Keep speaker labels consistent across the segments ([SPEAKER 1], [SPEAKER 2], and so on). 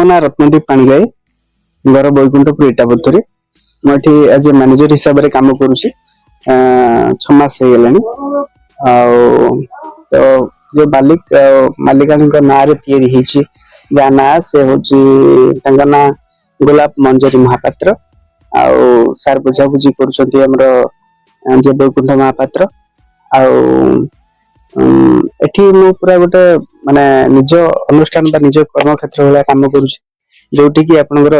[SPEAKER 1] ନାଁ ରତ୍ନଦୀପ ପାଣିଗ୍ରାହୀ, ଘର ବୈକୁଣ୍ଠପୁର ଇଟାପଥୁରୀ। ମୁଁ ଏଠି ଆଜ ଏ ମ୍ୟାନେଜର ହିସାବରେ କାମ କରୁଛି। 6 ମାସ ହେଇଗଲାଣି। ଆଉ ତ ଯୋଉ ମାଲିକ ଆଉ ମାଲିକାଣୀଙ୍କ ନାଁରେ ତିଆରି ହେଇଛି, ଯାହା ନାଁ ସେ ହଉଛି, ତାଙ୍କ ନାଁ ଗୋଲାପ ମଞ୍ଜରୀ ମହାପାତ୍ର। ଆଉ ସାର୍ ବୁଝାବୁଝି କରୁଛନ୍ତି ଆମର ଯେ ବୈକୁଣ୍ଠ ମହାପାତ୍ର। ଆଉ ଏଠି ମୁଁ ପୁରା ଗୋଟେ ମାନେ ନିଜ ଅନୁଷ୍ଠାନ ବା ନିଜ କର୍ମକ୍ଷେତ୍ର ଭଳିଆ କାମ କରୁଛି, ଯୋଉଠି କି ଆପଣଙ୍କର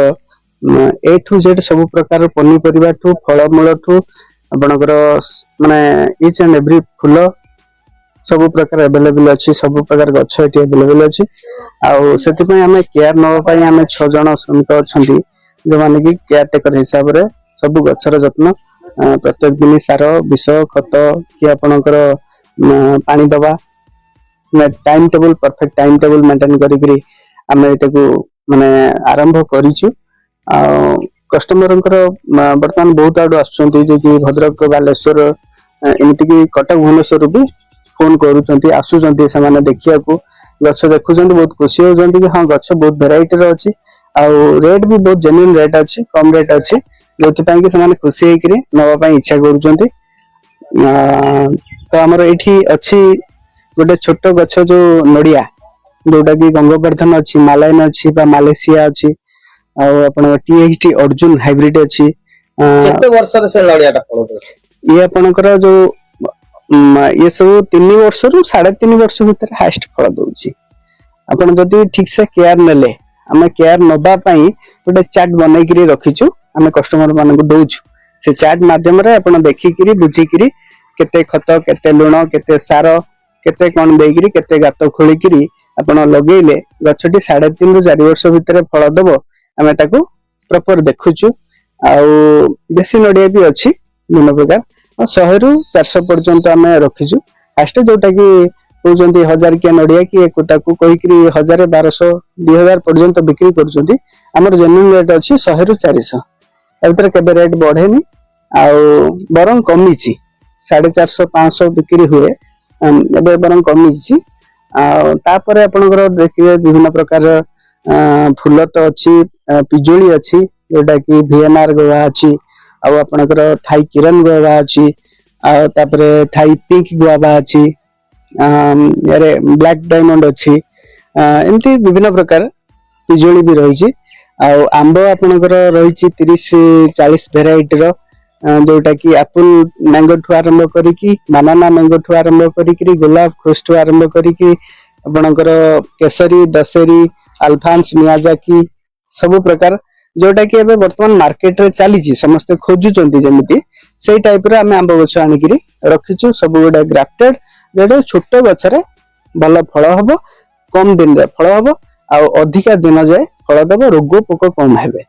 [SPEAKER 1] ଏ ଠୁ ଜେଡ୍ ସବୁ ପ୍ରକାର ପନିପରିବା ଠୁ ଫଳମୂଳ ଠୁ ଆପଣଙ୍କର ମାନେ ଇଚ୍ ଆଣ୍ଡ ଏଭ୍ରି ଫୁଲ ସବୁ ପ୍ରକାର ଆଭେଲେବୁଲ ଅଛି। ସବୁ ପ୍ରକାର ଗଛ ଏଠି ଆଭେଲେବୁଲ ଅଛି। ଆଉ ସେଥିପାଇଁ ଆମେ କେୟାର ନବା ପାଇଁ ଆମେ 6 ଜଣ ଶ୍ରମିକ ଅଛନ୍ତି, ଯୋଉମାନେ କି କେୟାର ଟେକର ହିସାବରେ ସବୁ ଗଛର ଯତ୍ନ, ପ୍ରତ୍ୟେକ ଦିନ ସାର, ବିଷ, ଖତ କି ଆପଣଙ୍କର ପାଣି ଦବା, time table, perfect time table maintain କରିକିରି ଆମେ ଏଟାକୁ ମାନେ ଆରମ୍ଭ କରିଛୁ। ଆଉ କଷ୍ଟମରଙ୍କର ବର୍ତ୍ତମାନ ବହୁତ ଆଡୁ ଆସୁଛନ୍ତି, ଯେ କି ଭଦ୍ରକ, ବାଲେଶ୍ୱର, ଏମିତିକି କଟକ, ଭୁବନେଶ୍ୱରରୁ ବି ଫୋନ କରୁଛନ୍ତି, ଆସୁଛନ୍ତି ସେମାନେ ଦେଖିବାକୁ। ଗଛ ଦେଖୁଛନ୍ତି, ବହୁତ ଖୁସି ହଉଛନ୍ତି କି ହଁ, ଗଛ ବହୁତ ଭେରାଇଟିର ଅଛି ଆଉ ରେଟ୍ ବି ବହୁତ ଜେନ୍ୟୁନ ରେଟ୍ ଅଛି, କମ ରେଟ୍ ଅଛି, ଯୋଉଥିପାଇଁ କି ସେମାନେ ଖୁସି ହେଇକିରି ନବା ପାଇଁ ଇଚ୍ଛା କରୁଛନ୍ତି। ତ ଆମର ଏଇଠି ଅଛି ଗୋଟେ ଛୋଟ ଗଛ ଯୋଉ ନଡିଆ, ଯୋଉଟା କି ଗଙ୍ଗବର୍ଦ୍ଧନ ଅଛି, ମାଲାଇନ ଅଛି ବା ମାଲେସିଆ ଅଛି, ଆଉ ଆପଣଙ୍କ ଟିଏଚଡି ଅର୍ଜୁନ ହାଇବ୍ରିଡ ଅଛି।
[SPEAKER 2] କେତେ ବର୍ଷରେ ସେ ନଡିଆଟା ଫଳ ଦଉଛି?
[SPEAKER 1] ଇଏ ଆପଣଙ୍କର ଯୋଉ ଇଏ ସବୁ 3 ବର୍ଷରୁ 3.5 ବର୍ଷ ଭିତରେ ହାଏଷ୍ଟ ଫଳ ଦଉଛି, ଆପଣ ଯଦି ଠିକ ସେ କେୟାର ନେଲେ। ଆମେ କେୟାର ନବା ପାଇଁ ଗୋଟେ ଚାର୍ଟ ବନେଇକିରି ରଖିଛୁ, ଆମେ କଷ୍ଟମର ମାନଙ୍କୁ ଦଉଛୁ। ସେ ଚାର୍ଟ ମାଧ୍ୟମରେ ଆପଣ ଦେଖିକିରି ବୁଝିକିରି କେତେ ଖତ, କେତେ ଲୁଣ, କେତେ ସାର, କେତେ କଣ ଦେଇକିରି, କେତେ ଗାତ ଖୋଳିକିରି ଆପଣ ଲଗେଇଲେ ଗଛଟି 3.5ରୁ 4 ବର୍ଷ ଭିତରେ ଫଳ ଦବ, ଆମେ ତାକୁ ପ୍ରପର ଦେଖୁଛୁ। ଆଉ ଦେଶୀ ନଡିଆ ବି ଅଛି ବିଭିନ୍ନ ପ୍ରକାର। ଆଉ 100ରୁ 400 ପର୍ଯ୍ୟନ୍ତ ଆମେ ରଖିଛୁ। ଫାଷ୍ଟ ଯୋଉଟା କି କହୁଛନ୍ତି ହଜାରିକିଆ ନଡିଆ କି ୟାକୁ ତାକୁ କହିକିରି 1000, 1200, 2000 ପର୍ଯ୍ୟନ୍ତ ବିକ୍ରି କରୁଛନ୍ତି। ଆମର ଜେନ୍ୟୁନ ରେଟ୍ ଅଛି 100ରୁ 400। ତା ଭିତରେ କେବେ ରେଟ୍ ବଢେନି, ଆଉ ବରଂ କମିଛି। 450, 500 ବିକ୍ରି ହୁଏ, ଏବେ ବରଂ କମିଛି। ଆଉ ତାପରେ ଆପଣଙ୍କର ଦେଖିବେ ବିଭିନ୍ନ ପ୍ରକାର ଫୁଲ ତ ଅଛି, ପିଜୁଳି ଅଛି, ଯୋଉଟା କି ଭିଏନଆର ଗୁଆଭା ଅଛି, ଆଉ ଆପଣଙ୍କର ଥାଇ କିରଣ ଗୁଆଭା ଅଛି, ଆଉ ତାପରେ ଥାଇ ପିଙ୍କ ଗୁଆଭା ଅଛି, ୟାରେ ବ୍ଲାକ୍ ଡାଇମଣ୍ଡ ଅଛି। ଏମିତି ବିଭିନ୍ନ ପ୍ରକାର ପିଜୁଳି ବି ରହିଛି। ଆଉ ଆମ୍ବ ଆପଣଙ୍କର ରହିଛି 30-40 ଭେରାଇଟିର, ଯୋଉଟା କି ଆପଲ ମ୍ୟାଙ୍ଗୋ ଠୁ ଆରମ୍ଭ କରିକି, ବାନାନା ମ୍ୟାଙ୍ଗୋ ଠୁ ଆରମ୍ଭ କରିକିରି, ଗୋଲାପ ଖୁସ ଠୁ ଆରମ୍ଭ କରିକି, ଆପଣଙ୍କର କେଶରୀ, ଦଶେରୀ, ଆଲଫାନ୍ସ, ମିଆଜାକି, ସବୁ ପ୍ରକାର ଯୋଉଟା କି ଏବେ ବର୍ତ୍ତମାନ ମାର୍କେଟରେ ଚାଲିଛି, ସମସ୍ତେ ଖୋଜୁଛନ୍ତି ଯେମିତି, ସେଇ ଟାଇପ ର ଆମେ ଆମ୍ବ ଗଛ ଆଣିକିରି ରଖିଛୁ। ସବୁ ଗୁଡା ଗ୍ରାଫ୍ଟେଡ, ଯୋଉଟା ଛୋଟ ଗଛରେ ଭଲ ଫଳ ହବ, କମ ଦିନରେ ଫଳ ହବ, ଆଉ ଅଧିକା ଦିନ ଯାଏ ଫଳ ଦବ, ରୋଗ ପୋକ କମ ହେବେ।